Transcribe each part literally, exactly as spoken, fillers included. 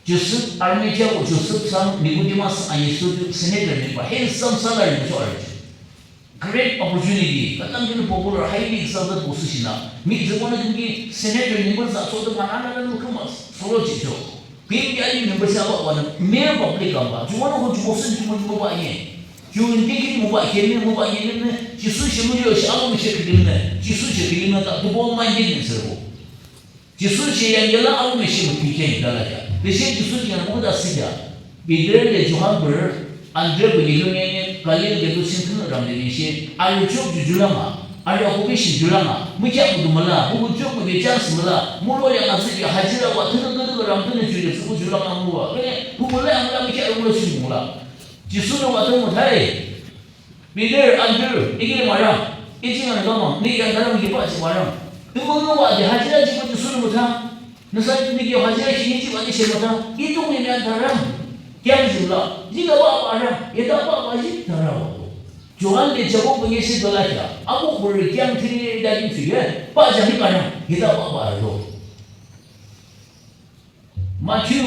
Joseph, Arimathea bo Joseph thsang Nicodemus aniso ju Sanhedrin mihtsürü, handsome salary mihtsürü arü ju. Great opportunity, khülang kinü popular, highly exalted position a. Mihtsürübonü jingki Sanhedrin mihtsürü thsakhi de manana nü kümüs, solo jicho. Küyimki ani mihtsürü thsaba wanü mere public kambah. Jumonü ko ju bosun ju mo ju mobah ye. Ju indi ki mobah ye, mobah ye, Jisu she muzho she alomi she kilim nü. Jisu she kilim nü ta double minded mihtsürü bo. Jisu she yangde la alomi she müpikheang de la ya. Tüshe Jisu ching ane mukhu de thsüa. Peter le Johan bürü, Andre bürü lile nge Galil keto ching thünü ram le ni she, arü chok ju ju lang a, arü akobe she ju lang a, mükheah mudu müla, mukhu chok mübe chance müla, mulo le nga thsübe hajira wa thünü thünü ram thünü ju le thsüko ju lang a muwa. Kene, mukhu la yang la mükheah ram lo ching mula. Jisu le wa thünü müthai. Peter, Andrew, I ki le marang, I ching ane kamang, nü yangdarang ki bahjih marang. Tümü nü wade hajira jihbah Jisu le mütha. Nüsa nü ki hajira ki nü jihbah de she mütha. I tong le nü yandarang. Kheang jihla, jihla bahbah arang, yeda bahbah jihdarang wa. Johan le Jakob bünye she dola kheah. Abuh bürü kheang thiri da jihbah ye. Bahjih ni arang, yeda bahbah arang. Matthew,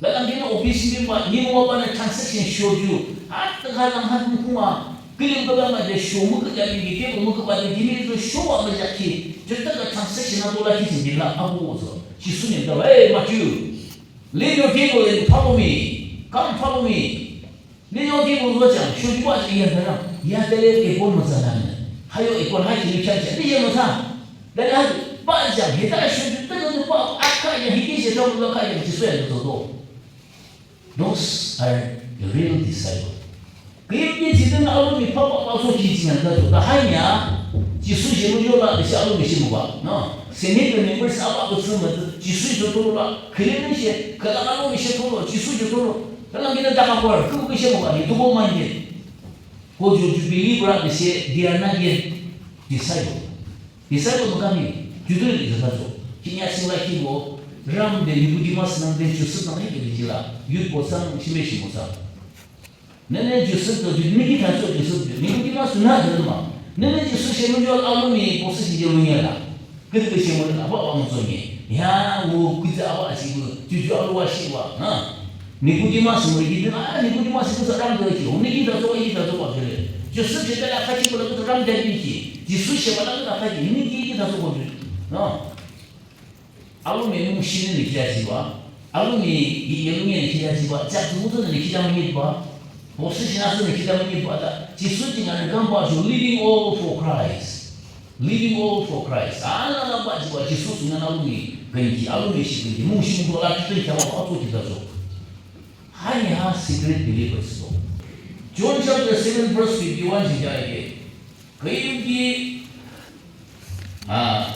lalang kini office ni ma, ni mo ba na transaction show ju. At ka lang hat mo kuma. Kilim ka lang ma de show mo ka jami ni ke mo ka ba de kini to show wa ma jaki. Jota ka transaction na dola ki sin la abu zo. Jisu ne da, "Hey, Matthew, leave your table and follow me. Come follow me." Ni yo ki mo lo jang, shu ji wa ji yan da rang, ya de le e kon mo za na ne. Ha yo e kon ha ji ni chan chan, ni ye mo za. Da ya ba jang, he da shu ji de de ba, a ka ya, he ki je do lo ka ya, ji sui de do do. Those are the real disciple. Ki yi ji de na alomi pa pa pa so ji ji yan da do. Da ha ya, Jisu je mo yo la, de sha alomi shi mo ba. No. Sanhedrin members a ba ko su mo, Jisu je do lo la, ki le ni she, ka la alomi she do lo, Jisu je do lo. Kala ngina daka por, kü kü she mo ka ni, double minded. Ko ju, ju believer a de she, they are not yet disciple. Disciple mo ka ni, ju de ni de ka jo. Ki nya sing la ki bo, ram de Nicodemus nang de Joseph nang he de ji la, youth bo sang, shime shimo sang. Nene Joseph to ju, ni ki ta jo Joseph ju, Nicodemus na de ma. Nene Jisu she mo jo alomi, bo se ji je lo nya la. Kü de she mo la, ba ba mo jo ni. Ya, wo, kü de ba shi bo, ju ju alo wa shi wa, ha. Nicodemus mo ki de, ah, Nicodemus ko sa ram de ki, ni ki ta jo, ki ta jo ba de le. Joseph she ta la ka ki bo la ko ram de ni ki. Jisu she ba la ka ki, ni ki ki ta jo ba de. No. Alomi mung shi ni ki ta ji ba. Alomi yi ye lu ni ki ta ji ba. Jak tu tu ni ki ta ni ba. Bo shi shi na su ni ki ta ni ba da. Jisu ji na ni kan ba ju living all for Christ. Living all for Christ. Ala la ba ji ba Jisu su na alomi. Kan ki alomi shi kan ki mung shi mung la ki ta ba to ki ta jo. Hani ha secret believers to. John chapter seven verse fifty-one ji ja ye. Kayimki, ah,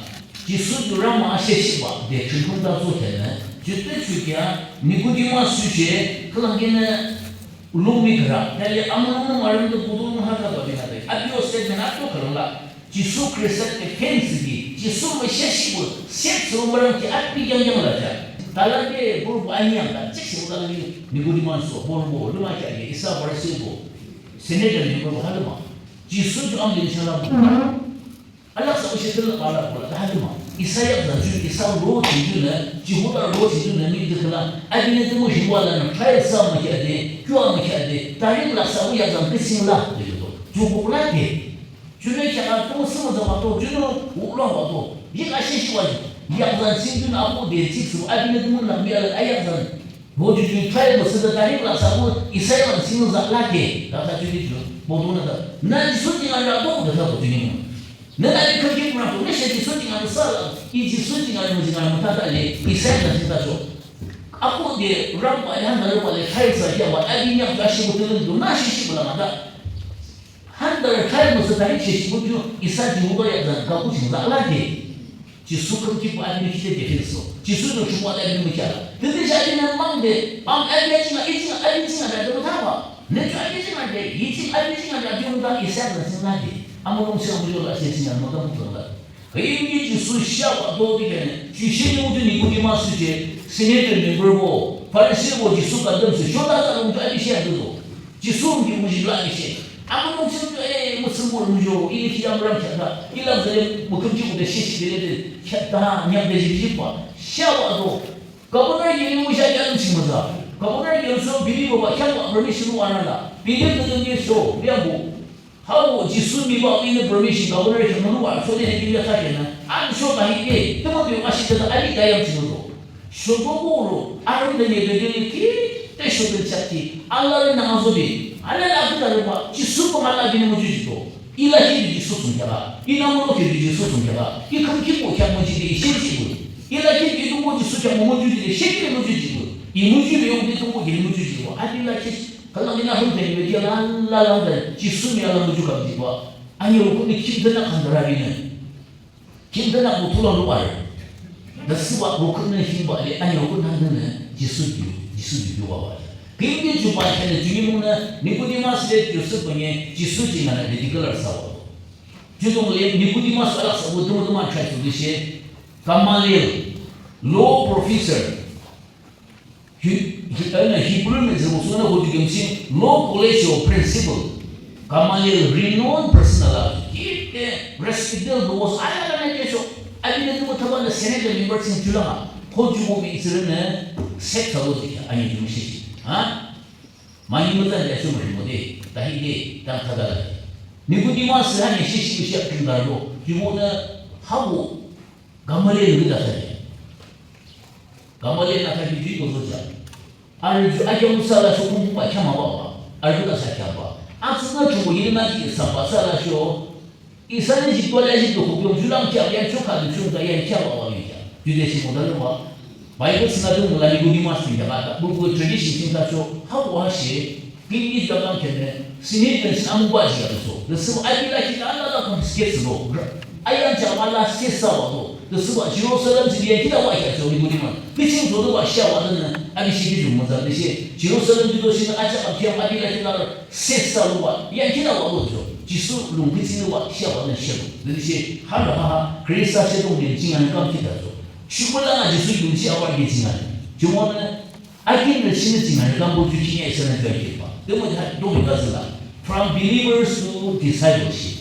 Jisu ju rama ashe shiba, de chukun da zo tene, jute chukia, Nicodemus su she, kala gene, lumi kara, tali amulung maram de budu mahaka ba bina de, abio statement ato kara la, Jisu Khrista ke fence ki, Jisu me she shibu, set so maram ki api yang yang la ja, tala de buru anyang la, chik shibu la ni, Nicodemus so, buru bo, luma kya ye, isa Pharisee bo, Sanhedrin ni buru halima, Jisu ju am de shala bo. Alaksa u she tela bala bala da halima. Isa yakzan ju, isa ro ju ju ne, Jihuda ro ju ju ne, mi de kala. Abinü tümü hiwa la na, trial sa mükheah de, kyo mükheah de, tarik laksa u yakzan kissing la, de ju do. Ju bukla de. Ju ne kya ka tümü sümü za wa do, ju ne u la wa do. Yik ashe shi wa ju. Yakzan sing ju ne apu de, sik su, abinü tümü na mi ala, a yakzan. Bo ju ju trial müsüde tarik laksa u, isa yakzan sing za la de. Da da ju de ju. Bo do na da. Na Jisu ji nga ra do, da da bo ju ne. Nü nani khümkhit mürangto, nü she Jisu ching arü sala, i Jisu ching arü mung ching arü müthata le, isa nü ching tacho. Ako de rangba le, handarüba le, thaisa kheahba, api nyakcho ashe mütülün to, nü she she müla mata. Handarü thai müsü tarik she she mütü, isa Jihuda yakzan kaku ching la la de. Jisu khümkhitba api nü khide de feel so. Jisu nü chungwa de api nü mükheah la. Tütü she api nü mang de, bang api ching a, i ching a, api ching a de müthaba. Nü cho api ching a de, i ching api ching a de api müta isa nü ching la de. Amulong ching amulong la she ching a müta müta la. Kayimki Jisu shia wa do di kene, ju shi ni utu Nicodemus su je, Sanhedrin member bo, Pharisee bo Jisu condemn su, shota ta lung ta di shia do do. Jisu ngi mu ji la di shi. Ama mu ji do, eh, mu sum bo mu jo, i ni ki yam ram kya ta, i lam zale mu kum ji u de shi shi de de, kya ta, nyam de ji ji pa, shia wa do. Governor yi ni mu shia ya lung shi mu Governor yamsung Philip ba kheakbah permission arü la. Philip nü nü sho, yambo. Hao Jisu mibah inü permission governor kheak mülu arü sho de ne Philip kheak kheaknü. An sho ba hi de, tümü bi ashi de abi dayam ching do. Sho bo bo ro, arü de ne de de ki, de sho de chak ki. Alarü nü azo de. Alarü akü da ba, Jisu ba ala bi ne mo ju ji do. I lakhi ju Jisu sung kheak la. I nü mo lo ki ju Jisu sung kheak la. I kham ki bo kheak mo ji de, i shen ji bo. I lakhi ju du mo Jisu kheak mo mo ju ji de, shen ki mo ju ji bo. I mo ju de yong de du mo ki mo ju ji bo. Abi lakhi Khülang inü hung teng ve ki la la la de, Jisu mi ala muju kam di ba. Ani rokun ni kim tena kandara bine. Kim tena bu tula lu ar. Da siwa rokun ni kim ba le, ani rokun nang ne, Jisu ju, Jisu ju ju ba ba. Kim di ju ba kene ju ni mung ne, Nicodemus le Joseph ne, Jisu ji ngana le declare sa ba. Ju dong le, Nicodemus ala sa bu dong dong ma try to di she. Gamaliel, law professor. Hi-, hi-, eh, na Hebrew mihtsürü sona hoju kümsing law college yo principal. Gamaliel renowned person la. Ki te respected laws ala ala na kesho. Abi na tumo thaba na Senate member ching jula ma. Hoju mo mihtsürü na sex law de ani ju mishi. Ha? Mani mo tan ya shu mo de. Tahi de, tan thada la. Nicodemus la ni shi shi shi akun da lo. Ju mo na habo Gamaliel nü da thani. Gamaliel nü thani ju ko zoja. Arü ju akya musa la sho kumba kya ma ba ba. Arü da sa kya ba. Atsü na ju yiri na ji sa ba sa la sho. Isa ni ji to la ji to ko ju lang kya ya ju ka ju ka ya kya ba ba ya kya. Ju de shi mo da lo ba. Bible sina ju mo la ni ko ni ma sin kya ba. Bu ko tradition sin ka sho. Ha wa shi. Ki ni ju ka kya ne. Sini ju sin amu ba ji ya so. De su abi la ki la la la confiscate lo. Ayan jama la sesa wa do. De süba Jerusalem city ya kida wa ya cho ni gudi ma. Biching do wa sha wa de ne. Abi shi ki ju mo za de shi. Jerusalem di do shi na acha am tiam abi la kida sesa lo wa. Ya kida wa do cho. Jisu lung biching wa sha wa de shi. De shi ha la ha ha. Krista shi dong de jing an kam kida cho. Shi mo la na Jisu lung shi awa de jing an. Ju mo ne. Akin de shi ne jing an kam bo ju ki ya isa na ju ya ki ba. De mo ha dong ga zi la. From believers to discipleship.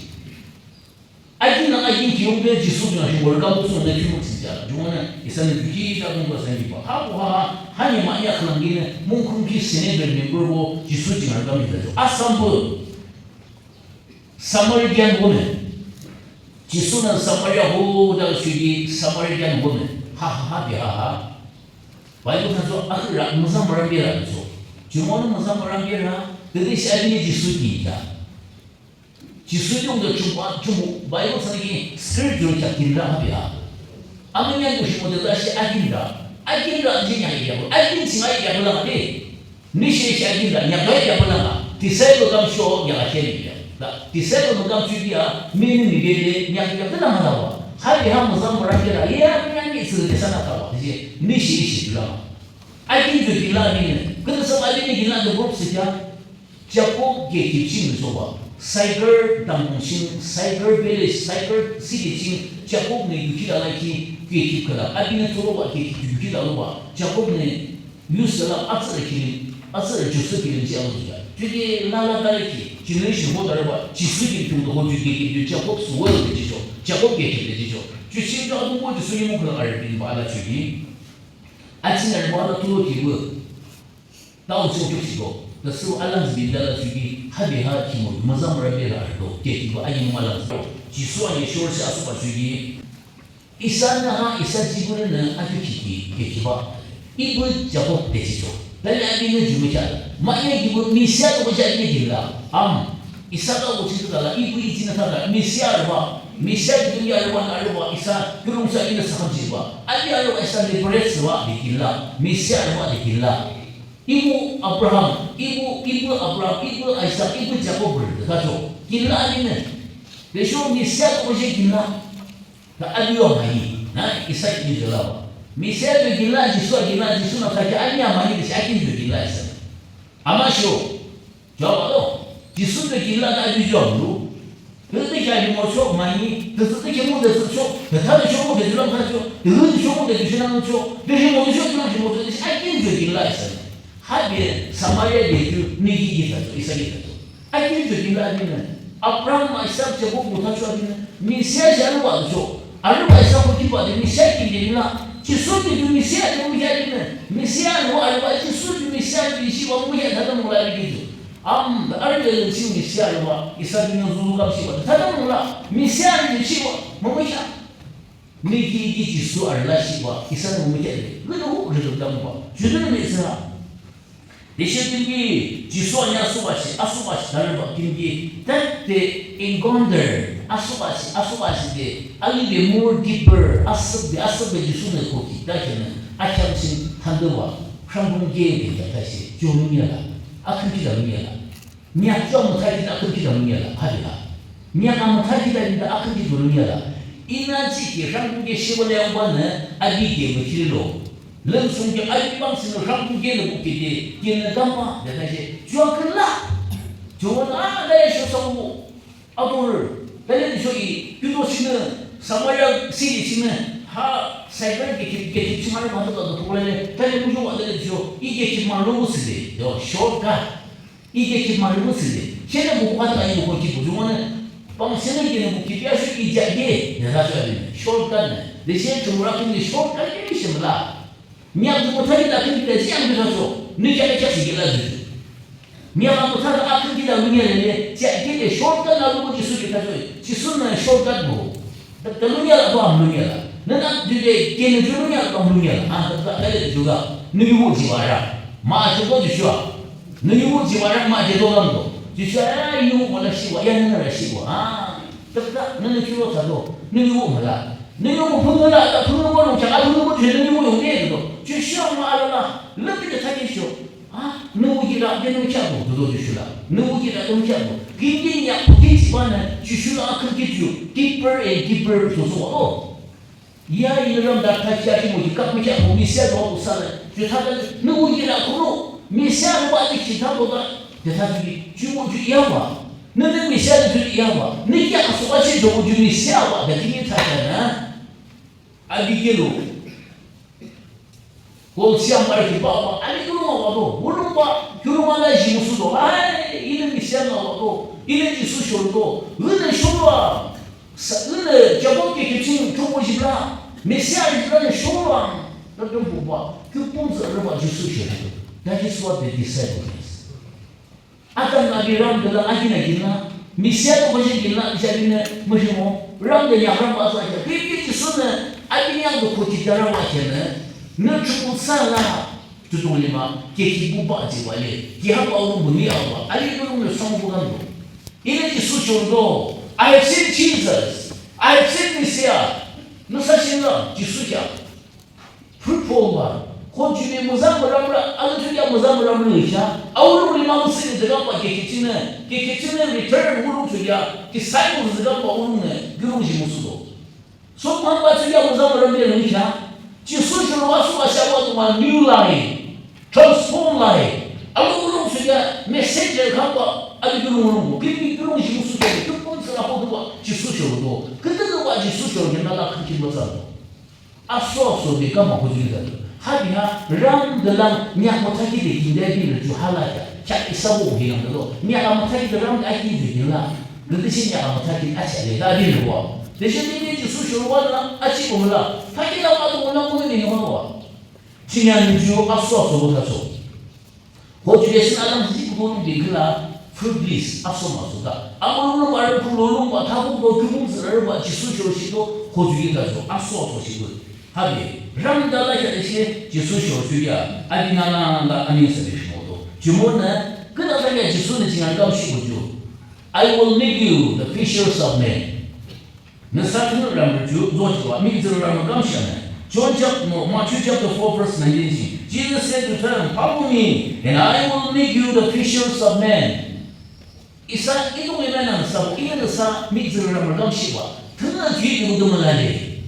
Akin na akin ki yong de Jisu na shi wor kam bu sun de ki mu tsi ja. Ju mo na isa ne ju ki ta kung ba san ki ba. Ha bu ha ha, ha ni ma ya khlang ki ne, mung kung ki Senate member bo Jisu jing an kam ki ta ju. Asam bu, Samaritan woman. Jisu na Samaria ho da shu ki Samaritan woman. Ha ha ha bi ha ha. Bible na ju akhi ra, muzam ram bi ra ju. Ju mo na muzam ram bi ra, de de shi akin ne Jisu ki ja. Jisu yung de chumba, chumbo, Bible sa ki, scripture kya kinra ha bia. Amu nyan ko shimo de da shi akinra. Akinra ji nya ya, akin si ngai ya la de. Ni shi shi akinra, nya ba ya la. Disciple kam sho ya la shi ya. Da, disciple kam chu ya, mi ni ni de de, nya ya la ma la wa. Ha bia ha mo zam ra ya, ya ni si de sana ta wa. Ni shi shi la. Akin ju kila ni ne. Kede sa akin ni kila de group si ya. Jakob kekip ching de choba, Sychar dangpung ching, Sychar village, Sychar city ching, Jakob ne yukhit alaki kekip khülang, abinü thsüloba kekip yukhit aloba, Jakob ne use alak atsührü kilim, atsührü Joseph kilim ji alo ja. Judü lala tariki, generation ho taraba, Jisu kim tung de ho ju kekip ju Jakob soil de jicho, Jakob kekip de jicho. Ju ching ju adung bo Jisu yimu khülang arü binba ala judü. Achin arü bo ala tulo kibu. Tao chokchok shiko, ta sü alang zibin dala chuki, ha de ha kimo, müzam ra bela ardo, ke kibo ayin malang. Jisu ani shor shi asuba chuki, isa na ha, isa jibu na atu kiki, ke kiba. Ibu Jakob de chicho. Dali abi na jumu cha. Ma ya kibo, misia to ko cha abi na gila. Am, isa ka ko chitu dala, ibu iti na tada, misia arba, misia jibu ya arba na arba, isa, kulung sa ina sakam jiba. Abi arba isa de pres wa de gila, misia arba de gila. Ibu Abraham, ibu, ibu Abraham, ibu Isaac, ibu Jakob rü, kacho. Kinla abinü. Tüsho Messiah to je kinla. Ta abiwa mahi. Na, Isaac ni jela. Messiah to kinla, Jisu kinla, Jisu na ta ki ani mahi, tüsho akin to kinla Isaac. Ama sho. Jawab lo. Jisu to kinla ta abi jawab lo. Tütü kya ki mo chok mani, tütü ki mo tütü chok, tütü de chok mo tütü lang ka chok, tütü de chok mo tütü chok lang chok, tütü mo tütü chok lang chok mo tütü chok, akin chok kinla isa. Habi Samaria de ju ni ki ki ta chok, isa ki ta chok. Akin chok kinla ni ne. Abraham, Isaac, Jacob mo ta chok ni ne. Messiah ja lo ba chok. Arüba isa ko ki ba de Messiah ki de la. Jisu ki ju Messiah de mo ya de ne. Messiah lo arüba Jisu ju Messiah ju shibah mümükheah thadanü la arü ki ju. Am, arü le le shi Messiah arübah, isa ju nü zuzu kamshibah thadanü la, Messiah ju shibah mümükheah. Nü ki ki Jisu arü la shibah, isanü mümükheah le. Ngünü hu rüdüm dangba. Judüng le isa. Tüshe küyimki Jisu ani asubahshe, asubahshe thanrübah küyimki, that the encounter, asubahshe, asubahshe de, a little bit more deeper, asühbe, asühbe Jisunü koki, that can, a can sing thandübah, sangkung ge de ya thashi, ju mung ya la, a küyimki la mung ya la. Nya ju mung thashi de a küyimki la mung ya la, ha de la. Nya a mung thashi de a küyimki ju mung ya la. Inü jihkhi sangkung ge shiwale yangbanü, a di ge mükiri lo. Lümsung ke ayi bang sino rhangkung ke nü bukide, ke nü dama, de thashi, jua kela. Jua na, a, de sho song bu. Adur, de le sho i, yudo sino, Samaria city sino, ha, Sychar ke ke, ke ke chimare ma to to to le, de le bu jua de le sho, i ke ke ma lo bu side, yo, shortcut. I ke kip ma rübo sile. Shene bu kuka ta i bu ko kip bu jungwane. Pang shene ke ne bu kip ya shu i ja ke. Ne ta shu ya bine. Shortcut ne. De she chumura kini shortcut ke ni shemla. Nya bu ko ta i la kini de shi ang de ta shu. Ni ja ke ja shi ke la de. Nya bu ko ta a kini la ni ne. Ja ke de shortcut la bu ko Jisu ke ta shu. Jisu na shortcut bu. Tha, tha lung ya la, tha lung ya la. Nü na, ju de, ke nü ju lung ya la, tha lung ya la. Ah, tha, tha, tha le ju ga. Nü yu ji wa ra. Ma ju do ju shua. Nü yu ji wa ra, ma ju do lam do. Ju shua, ya, yu wa la shi wa, ya, nü na la shi wa. Ah, tha, tha, nü nü ju lo tha do. Nü yu ma la. Nü yu pu nü la, tha pu nü ko lung cha, a pu nü ko ju nü yu yong de do. Ju shua ma la la. Le bi de tha ju shua. Ah, nü wuji la, de nü chah bo, dodo ju shula. Nü wuji la, de nü chah bo. Gin gin ya, puti chiba na, ju shula, akın ki ju, deeper and deeper, so so, oh. Ya, ina ram da, ta chia shi mo, ju kap mi chah bo, mi sia bo, sa la. Ju ta da, nü wuji la, kuno, mi sia bo, ba, di chi ta bo da, de ta ju, ju mo, ju ya ba. Nü, nü, mi sia ju ya ba. Nü ya, so ba, chi jo, ju mi sia ba, de, di mi ta cha na. Abi ke lo. Kol siam arki ba ba, ani kuruma wa do, kuruma, kuruma la ji musu do, ai, ini mi siam na wa do, ini Jisu shor do, ini shor wa, sa, ini Jakob ke kichin, chuko jibra, Mesia jibra ni shor wa, na dum bu ba, kyu pun za re ba Jisu shor do. That is what the disciple is. Atam na bi ram de la akin akin la, Mesia to baje kin la, isa kin la, mo shi mo, ram de ya ram ba sa ya, bi bi Jisu na, akin ya to ko ti da ram ba ke na, na chu ko sa la, tu tu ni ma, ke ki bu ba ji wa le, ki ha ba wu bu ni a ba, ali bu lu song bu gan bu. Ini Jisu shor do, I have seen Jesus, I have seen Messiah, na sa shi la, Jisu ya. Fruitful one. Ko june müzamüramrü, alütüya müzamüramrü ya. Aurung lima müsü ni zügamba kekechine, kekechine return urung tüya, disciple zügamba urung ne, gürung ji müsüdo. So mamba tüya müzamüramrü ya. Jisu shuru wasu washa wa tuma new life, transform life. Aurung tüya, messenger kamba, alu gürung urung, gürung ji müsüdo, gürung sila koduwa, Jisu shuru do. Kütüwa Jisu shuru, yena la kükü müzamüramrü. Aso aso de kama hojuli da. Habi ha ram de lang nyak müthaki de kin de bin de ju hala ya. Kya isa bo hi lang de lo. Nyak müthaki de ram de aki de kin la. De de shi nyak müthaki acha de da bin de wa. De shi de de Jisu shuru wa la achi ko la. Thaki la wa de wa la ko de ni wa wa. Chinyan ju aso aso bo tha so. Hojule shin alam zi kubo lung de kila fruitless, aso maso da. Amo lung ba, rung kulo lung ba, thabu kulo, kibung zira ba, Jisu shor shido, hojule da zo, aso aso shido. Habi, ram da la ya de shi, Jisu shor shido ya, abi na na na, ani sa de shimo do. Jumo na, kena da ya Jisu ne jingan kam shido ju. I will make you the fishers of men. Nüsa thüngü ramrü ju zochiwa, mihtsürü ramrü kamshang. John chapter, no, Matthew chapter four verse nineteen shi. Jesus said to them, "Follow me, and I will make you the fishers of men." Isa idung ina nang sa, ina nüsa mihtsürü ramrü kamshiwa. Thüngü ju idung dum la le.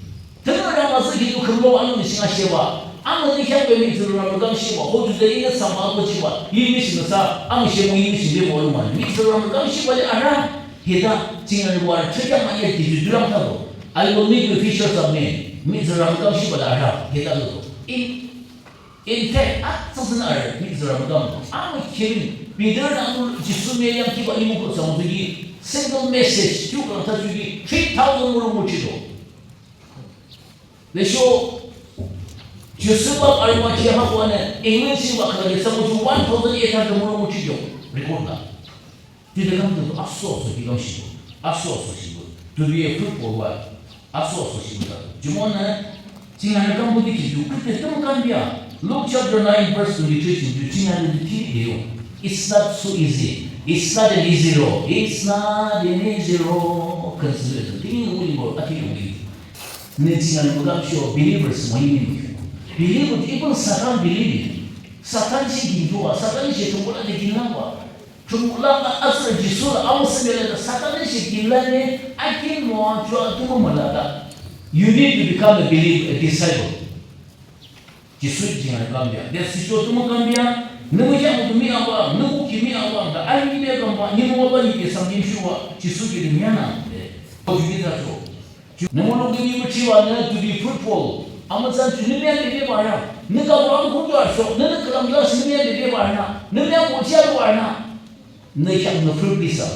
Thüngü ramrü sa ki du khümlo anu ni shinga shewa. Anu ni khyang be mihtsürü ramrü kamshiwa. Ho ju de ina sa ma ko chiwa. Yin ni shinga sa, anu shemo yin ni shinga be mo lu ma. Mihtsürü ramrü kamshiwa le aram. Hita, chingan war, chekya ma ye ki ju duram ta lo. I will make you fishers of men. Mihtsürü ramrü kamshiwa le aram. Hita lo. In, in fact, a, sa sa na ar, mihtsürü ramrü kam. Anu kirin, Peter na anu Jisu me yang kiba imu ko sa mo ki, single message, ju ka ta ju ki, three thousand mo mo chido. Lesho, Joseph arübah ki ha kuanü England ching wa khülang isa mo ju one thousand eight hundred mo mo ju yo record la. Tüde kam tütü aso aso ki kam shibo. Aso aso shibo. To be a fruitful wife. Aso aso shibo ta. Jumonü, ching arü kam budi ki ju, küte tüm kam bia. Luke chapter nine verse twenty-three ching ju, ching arü di ti de yo. It's not so easy. It's not an easy road. It's not an easy road. Consider it. Tini ngi mo, ati ngi mo. Nü ching arü mükam sho believers mo yini mo. Believers, even Satan believe. Satan shi gintu wa, Satan shi tungkula de ginlang wa. Tungkula ka asra Jisu la amüsüngde la Satan shi ginlang ne, akin mo jua tumu mala ta. You need to become a believer, a disciple. Jisu ching arü kam bia. Dia sisho tumu kam bia. Nü mükya mo tumi awa, nü ku kimi awa, ta ani bia kam ba, ni mo ba ni ke sam ni shuwa, Jisu ke ni yana. Eh. Ko ju ni ta so. Nü mulong ki ni mo chiwa nü to be fruitful. Amütsan ju nü mya bebe bara. Nü ka mo amükhu ju aso. Nü nü kalam ju aso nü mya bebe bara. Nü mya mo chia ju bara. Nü kya nü fruit bisa.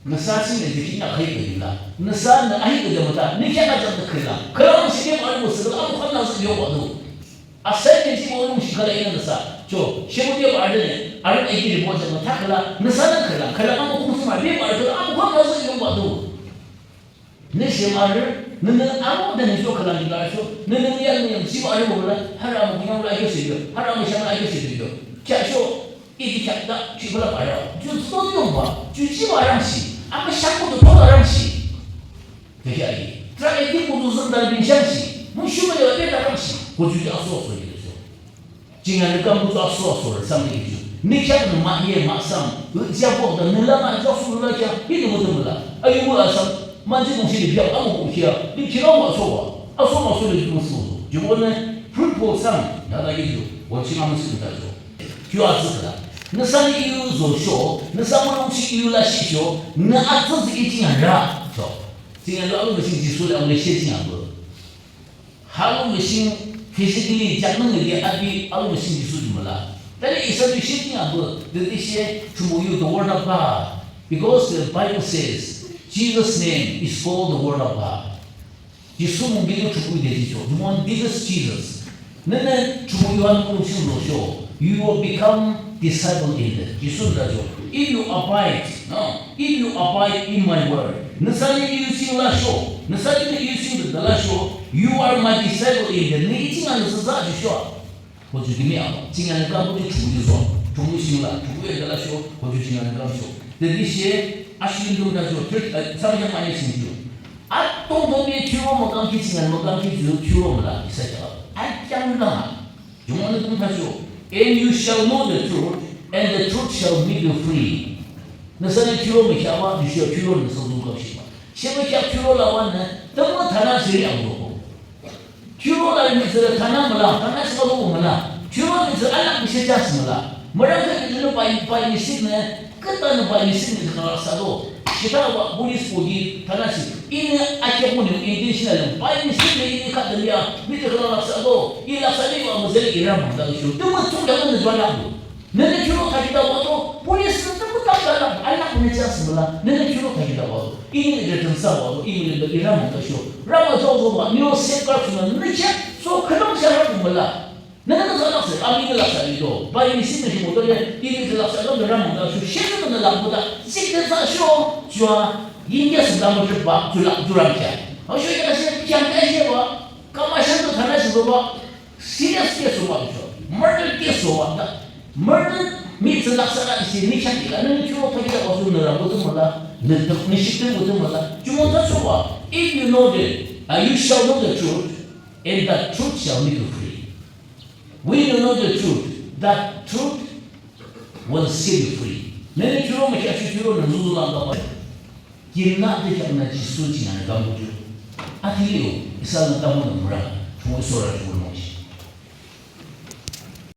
Nüsa ching nü ju kina khai ke la. Nüsa nü ahi ke de mata. Nü kya ka jang nü khala. Khala mo shi de mo mo sila mo khan na su yo wa do. Assignment shi mo mo shi khala ina nüsa. Cho, shi mo de bara de. Arü eki de mo jang ta khala. Nüsa nü khala. Khala mo kum su ma de bara khala mo khan na su yo wa do. Nü shi marü, nü nü amo de nü sho khala nü la sho, nü nü ya nü yang shi marü mo la, harü amo yang la yo shi yo, harü amo shang la yo shi yo. Kya sho, i di kya da, shi khala marü. Ju so yo ba, ju shi marü shi, amo shang ko to to la shi. Kya kya i, tra e di ko to zun da bin shang shi, mo shu mo yo de da shi, ko ju ya so so yo. Ching arü kam buto aso aso re, samde ki ju. Nü kya nü ma ye ma sam, ü jia bo da nü la ma jia su la kya, hi nü buto mü la. Ayu mü asam, ma ji dong shi de bia, amu bu kya, di kira wa so wa. Aso ma so le ju so. Ju bo nü, fruitful sam, da da ki ju, wa ching amu si da ju. Kyu a zi da. Nüsa ni yu zo sho, nüsa mü long shi yu la shi sho, nü a zi zi i ching arü sho. Ching arü alu mü shi ji su le amu le shi ching arü. Alo machine physically jaknang ngi api alo machine Jisu ju mala. Tale isa ju shit ni abu, the issue to you the word of God. Because the Bible says, Jesus' name is called the word of God. Jisu mungkin ju chuku de jijo. The one, this is Jesus. Nene chuku yuan kung sing lo sho. You will become disciple in the Jisu da jo. If you abide, no, if you abide in my word, nüsa ni yu sing la sho, nüsa ni yu sing de la sho, you are my disciple in the, ni i ching a nüsa za ju sho. Ko ju kimi a, ching a nü ka ko ju chu ju zo, chu mu sing la, chu ye de la sho, ko ju ching a nü ka sho. De di she, a shi ndo da jo, thirty, eh, sa ya ma ye sing ju. A tong tong ye chu mo kam ki ching a mo kam ki ju, chu mo la, isa ja. A kyang na. Jumonü tümü thachoh, and you shall know the truth, and the truth shall make you free. Nüsa ni thiyuro mükheahbah, tüsho thiyuro nüsa zungkheahshihbah. She mükheah thiyuro labanü, tümü thana shiri amuloko. Thiyuro la mihtsürü thana müla, thana shibah loko müla. Thiyuro mihtsürü alak müshe chance müla. Mürangkhi mihtsürü bai, bai misinü, kütanü bai misinü khülang laksahdo. Shita wa police ko ki thana shi. Inü akheahpü ni intentional lang. Bai misinü inü khülang ya, mihtsürü khülang laksahdo. I laksahde wa müzeli iram da shu. Tümü tsung da nü jwa lakdo. Nünü thiyuro thakhi da wado. Police nü tümü thakhi da lak. Alak nü chance müla. Nünü thiyuro thakhi da wado. Inü de tümsa wado. Inü de iram da shu. Rama jo jo wa. Nü safeguard suna. Nü che. So khülang sha rap müla. Nünü nü zalak se, ami nü laksah ido. Bai misinü shi motor ye, inü zalak sa lo nü ram da shu, shi nü nü lak buda, zik de sa shu, jua, yinge se da mo jua, jua, jua ram kya. Ho shu ya shi, kya kya shi wa, kama shi nü thana shi wa, serious case wa jua, murder case wa da. Murder mi zalak sa da shi ni kya kya, nü nü jua pa kya wa su nü ram buda mo la, nü, nü shi de buda mo la. Jua da shu wa, if you know the, uh, you shall know the truth, and the truth shall make you free. When you know the truth, that truth will set you free. Nünü thiyuro mükheahshu thiyuro nü zuzu lang kapa. Kinü de kheaknü Jisu chingnü kambuju. Athilio, isa nü kambu nü mura. Chungo isora chungo nungshi.